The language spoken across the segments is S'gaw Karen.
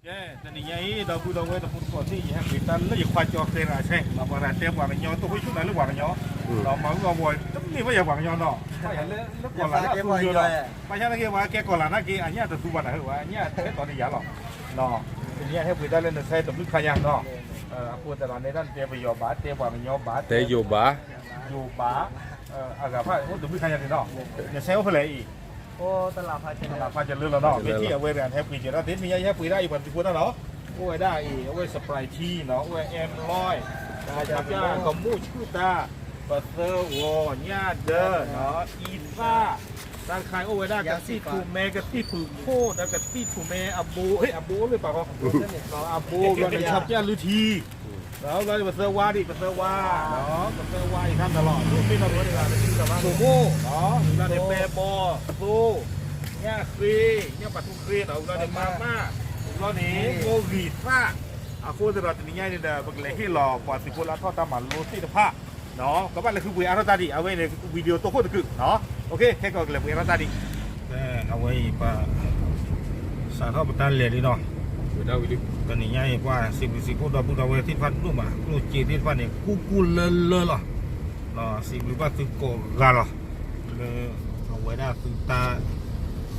ကဲ တနံၤညါအံၤ ဒီပုၢ်ဒီဝဲၢ်တံၤသကိးသ့ၣ် ယဟဲပှ့ၤတၢ်လၢယခွါကၠီသဲရၤဆဲ ဒီးပှၤတဲပှၤကညီ တိၢ်ခိၣ်ဆူၣ်နၤလၢပှၤကညီ ဒီးမၤဂုၢ်အီၣ်ဘီ တမ့ၢ်ဘၣ်ယၤပှၤကညီနီၤ ဘၣ်ယၤလၢကီၢ်လၤနၢ်သူယိဒီး ဘၣ်ဆၣ်သနာ်က့ ပှၤကဲကီၢ်လၤနၢ်က့ အညၣ်တသူဘၣ်နၤဟဲဘၣ် အညၣ်ထဲတီၤန့ၣ်ယၤလီၤ တနံၤညါဟဲပှ့ၤတၢ်လၢနဆဲတဘျုးခါညါနီၤ အဃိသတးဒီး နဲဒၣ်နတဲပယီၤဘၣ် တဲပှၤကညီဘၣ် တဲယိၤဘၣ် ယိၤဘၣ် အဂၤဖၣ်အိၣ်တဘျုးခါညါန့ၣ်နီၤ နဆဲအိၣ်ဖဲလဲၣ်အံၤ တလးဖးကလၢလီၤနီၤ မ့ၢ်ထံၣ်အဝဲတဂၤဟဲပှ့ၤကဲထီၣ်သ့ တနံၤညါယဟဲပှ့ၤဒၣ်အံၤ ပှၤသုးဖိတၢ်နီၤ အိၣ်ဝဲဒၣ်အံၤ အဝဲ Sprite နီၤ အိၣ်ဝဲ M လီၢ် တၢ်ကၢ်ကမူၣ်ဆူၣ်တၢ် ပသၢဂီၤ ညၣ်ဒၢ အံသၣ် တၢ်တခါအံၤအိၣ်ဝဲဒၣ်ကသံၣ်ထူၣ်မဲ ကသံၣ်ထူၣ်ခိၣ် ဒီးကသံၣ်ထူၣ်မဲအဘိ အဘိအိၣ်လၢပှၤဃီ အဘိဘျီန့ၣ် ဆၣ်ပျၢ်လုၢ်ထံ ဒီးဘျီန့ၣ် ပသၢဝါဒံး ပသၢဝါ ပသၢဝါအံၤခါန့ၣ်လီၤ ဒိၣ်မ့ၢ်နီၢ်တဝဲန့ၣ် ဘိၣ်ဘိၣ် ဘျီန့ၣ် ပဲဘီ သိ ညၣ်ဃ့ ညၣ်ပာ်ထူဃ့ ဘျီန့ၣ် မါမၢ် ဘျီန့ၣ် မိၢ်ဂံၢ်သၣ် အဃိသတးဒီးတနံၤညါအံၤန့ၣ်ဒီး ပကလဲၤဟ့ၣ်လီၤပှၤသုးဖိလၢအထီၣ်တၢ်မၤလိသ့ၣ်တဖၣ် ကဘၣ်လဲၤဃုပှ့ၤအါထီၣ်တၢ်ဒံး အဝဲန့ၣ် video တိၢ်ခိၣ်တကုာ် ခဲကီးကလဲၤပှ့ၤအါထီၣ်တၢ်ဒံး အဝဲအံၤပ စးထီၣ်ပတၢ်လဲၤလံနီၤ တနံၤညါအံၤ ပှၤစံးဘျုးစံးဖှိၣ်ဒီပုၢ်ဒီဝဲၢ်သ့ၣ်တဖၣ်ဒိၣ်မး ကျိၣ်စ့သ့ၣ်တဖၣ်န့ၣ် ကူၣ်ကူၣ်လၢလၢလီၤ စံးဘျုးဘၣ်သုကိးဂၤလီၤ လၢအဝဲဒၣ်သုတၢ်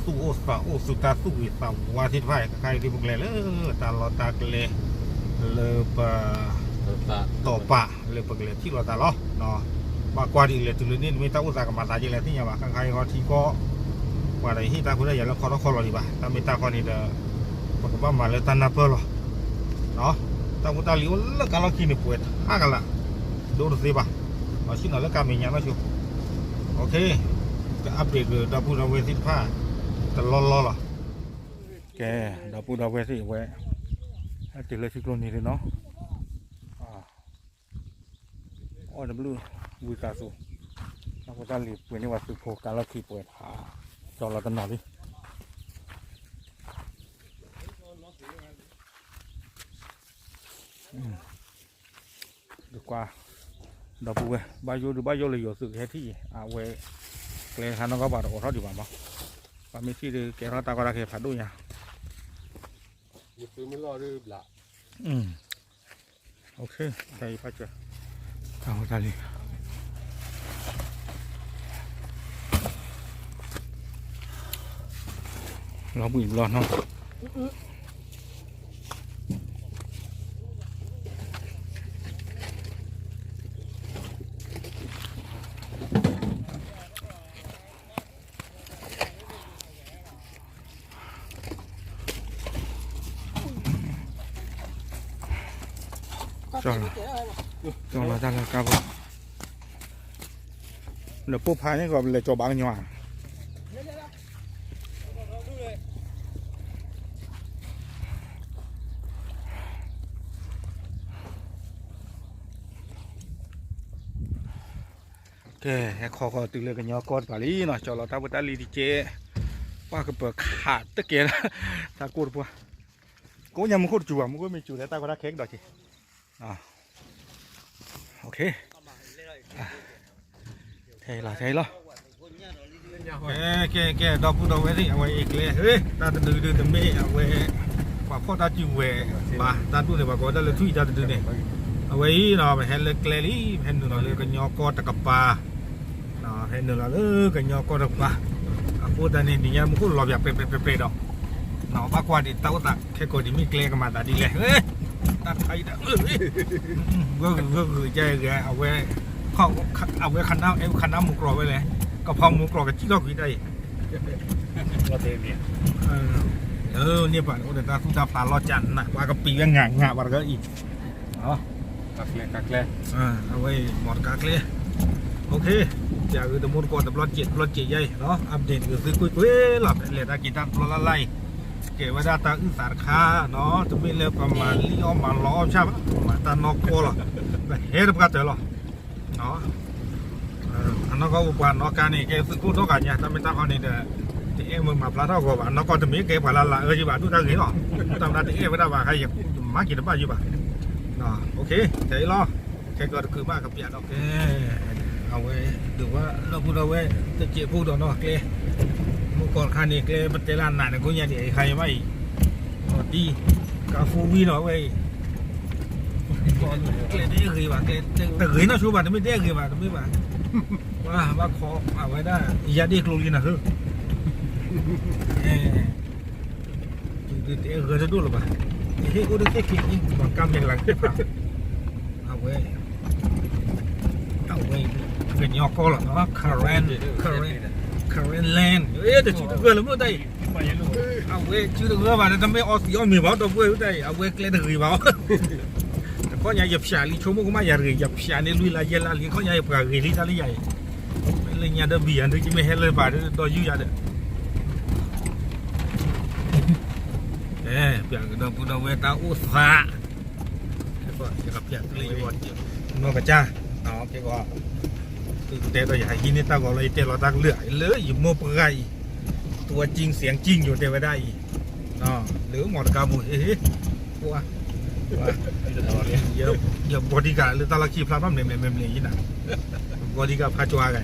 သူၣ်အိၣ်သးအိၣ် သုတၢ်သူၣ်ဂ့ၤသးဝါသ့ၣ်တဖၣ် ခဲခါအံၤဒ်ပကလဲၤလၢတၢ်လီၢ်တၢ်ကျဲ လၢပ တီၢ်ပာ်လၢပကလဲၤထံၣ်လိာ်သးလီၤ ဘၣ်ကွၢ်ဒ်လဲၣ်တုၤလၢန့ၣ် တမ့ၢ်တၢ်အိၣ်သးကမၤသးကဲလဲၣ်သ့ၣ်ညါဘၣ် ခါခါအံၤဃီထံကီၢ် ပှၤဒီးဟ့ၣ်တၢ်ဖိတၢ်ယာ်လၢခီထီၣ်ခီလီၤဒံးဘၣ် တၢ်မ့ၢ်တၢ်ခီန့ၣ်ဒီး ပကဘၣ်မၤလၢတၢ်နၢ်ပၢၢ်လီၤ တၢ်ဖိတၢ်လံၤအိၣ်လၢကါလီၢ်ခံန့ၣ် ပှဲၤထါကလာ် ဒိတသ့ဘၣ် လီၤဆ့ၣ်နီၤလၢကါမဲာ်ညါနီၢ်ဆိ က update ကဒီပုၢ်ဒီဝဲၢ်သ့ၣ်တဖၣ် တလီၢ်လီၢ်လီၤ ကဲ ဒီပုၢ်ဒီဝဲၢ်သ့ၣ်အဝဲ ဟဲတုၤလၢထံကျိနံၤလံနီၤ အီၣ်တဘျုး ဝံသးစူၤ တၢ်ဖိတၢ်လံၤပှ့ၤန့ၢ်ပှၤသုးဖိကါလီၢ်ခံပှဲၤထါ ကၠီလီၤတနီၤလံ ကွၢ် ဒီပုၢ်ဝဲၢ် ဘၣ်ယိၣ်ဒုးဘၣ်ယိၣ်လၢယိၤသုးကဟဲထံၣ်အံၤ အဝဲ ကျဲခါနီၢ်ကီၢ်ပှၤတအိးထီၣ်ဒံးဘၣ်မး ပှၤမ့ၢ်ထံၣ်ဒုးကဲထီၣ်တၢ်ကီတၢ်ခဲဖးဒိၣ်ညါ တၢ်အံၤဖးစၢၤ လီၤဘှံးဘျီနီၤ ကၠီလီၤတၢ်လၢကါဘိ လၢပိၢ်ဖးန့ၣ်ကီး လဲၤကၠီဘၣ်ကညီဧါ ကဲ ဟဲခီဃီတုၤလၢကညီကီၢ်တပၤလံနီၤ ကၠီလီၤတၢ်ဖိတၢ်လံၤတကဲ ပှၤကပၢၤခးတကဲလၢ တၢ်ကိၢ်တပှၢ် ကိးညါမူခိၣ်တစူၤဘၣ် မူခိၣ်မ့ၢ်စူၤလၢတၢ်ကီတၢ်ခဲကဒီးက့ၤ ထဲလီၤ ထဲလီၤ ကဲ ကဲ ကဲ ဒီပုၢ်ဒီဝဲၢ်သ့ၣ် အဝဲအံၤကျဲ တၢ်တဒုဒုတမ့ၢ် အဝဲ ပှၤဖီၣ်တၢ်စုဝဲၤဘၣ် တၢ်ဒူၣ်န့ၣ် ပှၤကိးဝဲဒၣ်လၢထွံၣ်တၢ်တဒုန့ၣ် အဝဲအံၤနီၤ ပဟဲလၢကျဲလံ ပဟဲနုာ်လီၤလၢကညီကီၢ်တကပၤ ဟဲနုာ်လီၤလၢကညီကီၢ်တကပၤ အဃိသတးန့ၣ် နံၤညါမူခိၣ်လီၤပၠးပဲာ်ပဲာ်ပဲာ်ပဲာ်ဒီး ဘၣ်ကွၢ်ဒံးတၢ်အိၣ်သးခဲကိာ်ဒံးမ့ၢ်ကျဲကမၤသးဒ်လဲၣ် တၢ်တခါအံၤဒီး ဂၢၢ်ဂုာ်ဂၢၢ်ဂုာ်ကဲဂဲၤ အဝဲ အဝဲခါနၢ်အဲၣ်ခါနၢ်မူကြီဝဲလဲၣ် ကဖီမူကြီကစံၣ်ထီၣ်ကွံာ်တၢ်အံၤ လၢန့ၣ်ပှၤန့ၣ် အိၣ်ဒီးတၢ်သူၣ်တၢ်ဖျးလီၤကၢ်နး ပှၤကပံာ်ဝဲငးငးပှၤတဂၤအံၤ အဝဲအံၤ မီၢ်တကါကျဲ ပၠးဂ့ၤတမူတကိးတဘျီစဲးတဘျီစဲးယါအံၤ update ဂ့ၤသုကွ့ၢ်ကွ့ၢ်လီၤ ဖဲလဲၤတၢ်က့ၤတၢ်တဘျီလၢ်လၢ်အံၤ ကဲဝဲဒၣ်တၢ်အုၣ်သးတခါနီၤ တမ့ၢ်လၢပမၤလံအီၣ်မၤလီအီၣ်ဆၣ်ဘၣ် ပမၤတၢ်နီၢ်ကီၢ်လီၤ ပဟဲတပှၢ်တၢၢ်လီၤ အနီၢ်ကီၢ်ပှၤနီၢ်ကါန့ၣ် ကဲသုးခိၣ်ဒီဂၤညါ တၢ်မ့ၢ်တၢ်ခီန့ၣ်ဒီး တအဲၣ်မၤဖျါထီၣ်ဂီၤဘၣ် အနီၢ်ကီၢ်တမ့ၢ်ကဲပှၤလၢ်လၢ်အၢယဘၣ် ဒိၣ်တၢ်ဂ့ၤလီၤ တၢ်မနုၤတအဲၣ်ဝဲဒၣ်ဘၣ် ခါယမၤက့ၤတဘၣ်ယဘၣ် ခဲအံၤလီၤ ခဲကီတကုးမးကပျးဒီးကဲ အဝဲ ဒုးဝဲလၢပူၤဒီးဝဲ တစဲးဖိဒီးနီၢ်ကျဲ မုၢ်ကီၢ်တခါန့ၣ် ကျဲပတဲလၢနးန့ၣ် ကိးညါဒံး ခါယမးအံၤ အီၤဒ် ကါ four wheel နီၤ ဝဲအံၤ, ကျဲတအဲၣ်ဂ့ၤဘၣ်, ကျဲတဂ့ၤနီၢ်ဆိဘၣ်, တမ့ၢ်တအဲၣ်ဂ့ၤဘၣ်, တမ့ၢ်ဘၣ်, ဘၣ်ခီအဝဲဒၣ် ယၤဒ့ၣ်ကျိလံနၤဟၢ, တအဲၣ်ဂ့ၤတဒိၣ်လၢၤဘၣ်, ဟ့ၣ်အိၣ်တသ့ၣ်က့ၤ, မၤကါမဲာ်လၤကသ့ၣ်ဖး, အဝဲ အဝဲ ကညီကီၢ်လီၤ, Karen, Karen, Karen land, တစုတဂၢၢ်လၢမုၢ်တၢ်အံၤ, အဝဲစုတဂၢၢ်ဘၣ်ဒီး တမ့ၢ်အီသံးအီမ့ၤဘၣ် ဒီပုၢ်ဝဲၢ်တၢ်အံၤ, အဝဲကျဲတဂ့ၤဘၣ်, တခီညါယဖၠးလံ ဆိကမိၣ်ကမၣ်ယၤတဂ့ၤ, ယဖၠးန့ၢ်လွံၢ်လါယဲၢ်လါလံ, တခီညါယပှၤဂ့ၤလံတၢ်လၢယၤအံၤ, လၢညါဒီးဘံၣ်ယၤဒုး ယမ့ၢ်ဟဲလၢပှၤဒီးယုၢ်ယၤဒီး ပျးကဒီပုၢ်ဒီဝဲၢ်တၢ်အိၣ်သး, နီၢ်ကစၢ်, သုကတဲဒီးယဟးဟံးန့ၢ်တၢ်ဂီၤလီၤ, ယတဲလီၤတၢ်ကလုၢ်လၢယမိၢ်ပှၢ်အံၤ, ตัวจริงเสียงจริง ယိၤတဲဝဲဒၣ်အံၤ, လၢမီတကါပူၤ, ဟ့ၣ်ဟ့ၣ်, ယ bodyguard လၢတၢ်လီၢ်ခံဖျါထီၣ် မ့ၢ်မ့ၢ်မ့ၢ်မ့ၢ်ယံၤနၤ, bodyguard ဖးကၠွါဂၤ,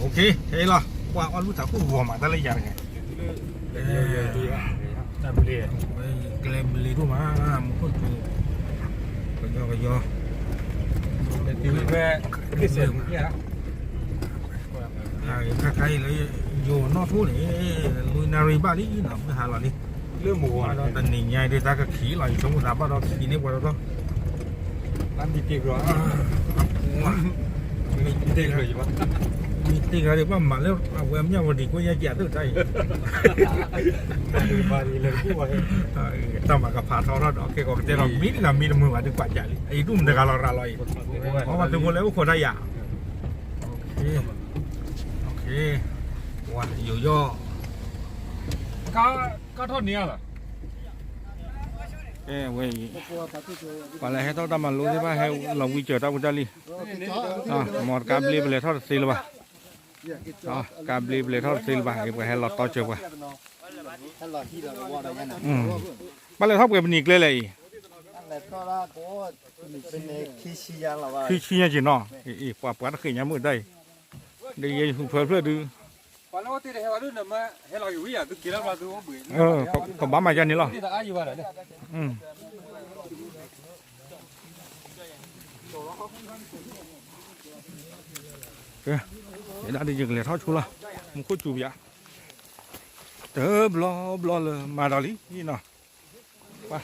ဟဲလီၤ, ကွၢ်အီၣ်လူၢ်သးခိၣ်ဂီၤမးတၢ်လၢယၤတဂၤ ကျဲဘျ့ဒိၣ်မး, မူခိၣ်စူၤ, ကယီကယီ, ခါခါအံၤလၢ ယိၤနီၢ်ထိၣ်န့ၣ်, လွံၢ်နၣ်ရံၣ်ဘၣ်လံနီၤ, မုၢ်ဟါလီၤလံ, ဒီးတနံၤညါအံၤဒ်တၢ်ကခံးလီၤ, ယဆိကမိၣ်သးဘၣ်ဒီးခံးန့ၢ်ပှၤတတီၢ် တၢ်မံတ့ၢ်ကြၢး, မံတ့ၢ်ကြၢးဒံးဘၣ်မၤလၢအဝဲမၠၣ်ဝတံၤကွဲးညါကးသုတၢ်အံၤ, တၢ်မၤကဖးထီထီၣ်ဒီး ခဲကီးကတဲဒီး မံတဂၤမံတမုာ်ဘၣ်ဒုးကွၢ်ကးလံ, အံၤဒူၣ်မတဂၤလီၤရၤလီၤအံၤ, အဝဲသုးဖိလၢအိၣ်ခိးတၢ်ယၤ, ယိၤယီၢ် ကဲဝဲအံၤ, ပှၤလၢဟဲထီၣ်တၢ်မၤလိသ့ၣ်တဖၣ် ဟဲလီၤဝံစၢၤတၢ်ဖိတၢ်လံၤ, မီတကါဘျ့ပလဲၤထီၣ်တသ့လၢၤဘၣ်, ကါဘျ့ပလဲၤထီၣ်တသ့လၢၤဘၣ်, ပှၤဟဲလီၤတီစၢၤပှၤ, ဘၣ်လဲၤထီၣ်ပှဲၤပနံၤကျဲလဲၣ်အံၤ, ခံဆံညါက့ၤနီၤ, ပှၤပှၤတဃ့ၢ်ညါမုၢ်တၢ်အံၤ, ဒီးယဲယဟူးထွဲဖျၢၣ်ဒုး ကဘၣ်မၤယါန့ၣ်လီၤ, ယဲဒၣ်ဒ်ယကလဲၤထီၣ်ဆိလီၤ, မူခိၣ်စူၤပယါ, တဘျီဘျီလၢမၤဒီးလံနီၤ, ပှၤ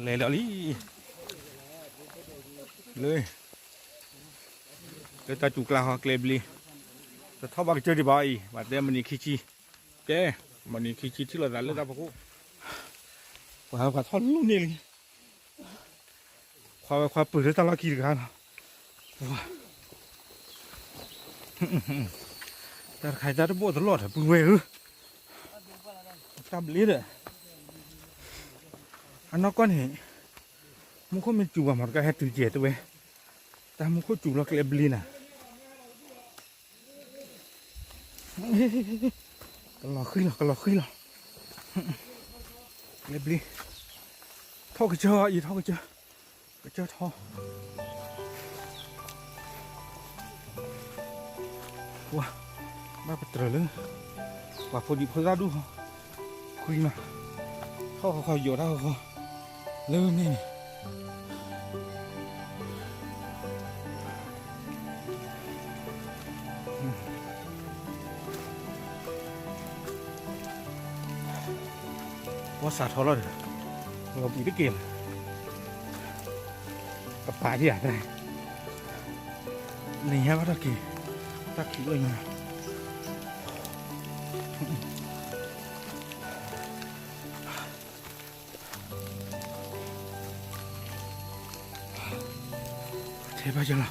လဲၤဒီးလံ, လၢ လၢတၢ်စူၤကျါဟီကျဲဘျ့, တထီၣ်ဘၣ်ကစၢၢ်ဒံးဘၣ်အံၤ ဘၣ်တဲမနံၤခံဆံ, ကဲ, မနံၤခံဆံထံၣ်လိာ်သးလၢတၢ်ဖီခိၣ်, ပှၤပှၤထီၣ်လူၤန့ၢ်လံ, ခွါဝဲခွါပုၢ်လၢတၢ်လီၢ်ခံတဂၤနီၤ, တၢ်တခါအံၤတၢ်တဘိၣ်တလီၢ်ဒီးပုၢ်ဝဲၢ်ဧၢ, တၢ်ဘျ့ဒီး, အနီၢ်ကီၢ်န့ၣ်, မူခိၣ်မ့ၢ်စူၤဘၣ်မီတကါဟဲတုၤကဲၤတဝဲ, တၢ်မူခိၣ်စူၤလီၤကျဲဘျ့နၤ ကလီၤဃံလီၤ ကလီၤဃံလီၤ, ကျဲဘျ့, ထီၣ်ကစၢၢ်အံၤ ထီၣ်ကစၢၢ်, ကစၢၢ်ထီ, ပှၤ, ဘၣ်ပတြၢၤလၢ, ပှၤဖိဒံဖိသၣ်ဒူၣ်ဃီ, ဃံမး, ထီၣ်ဃီဃီယိးတၢ်ဃီဃီ, လၢန့ၣ်န့ၣ် ပှၤစးထီလီၤဒီး, လီၤပံာ်တက့ၢ်လီၤ, ကပာ်ဒံးဧါ, န့ၣ်ညါဘၣ်တၢ်က့ၤ, တၢ်ခံးလီၤညါ, ထဲဘၣ်ယလီၤ,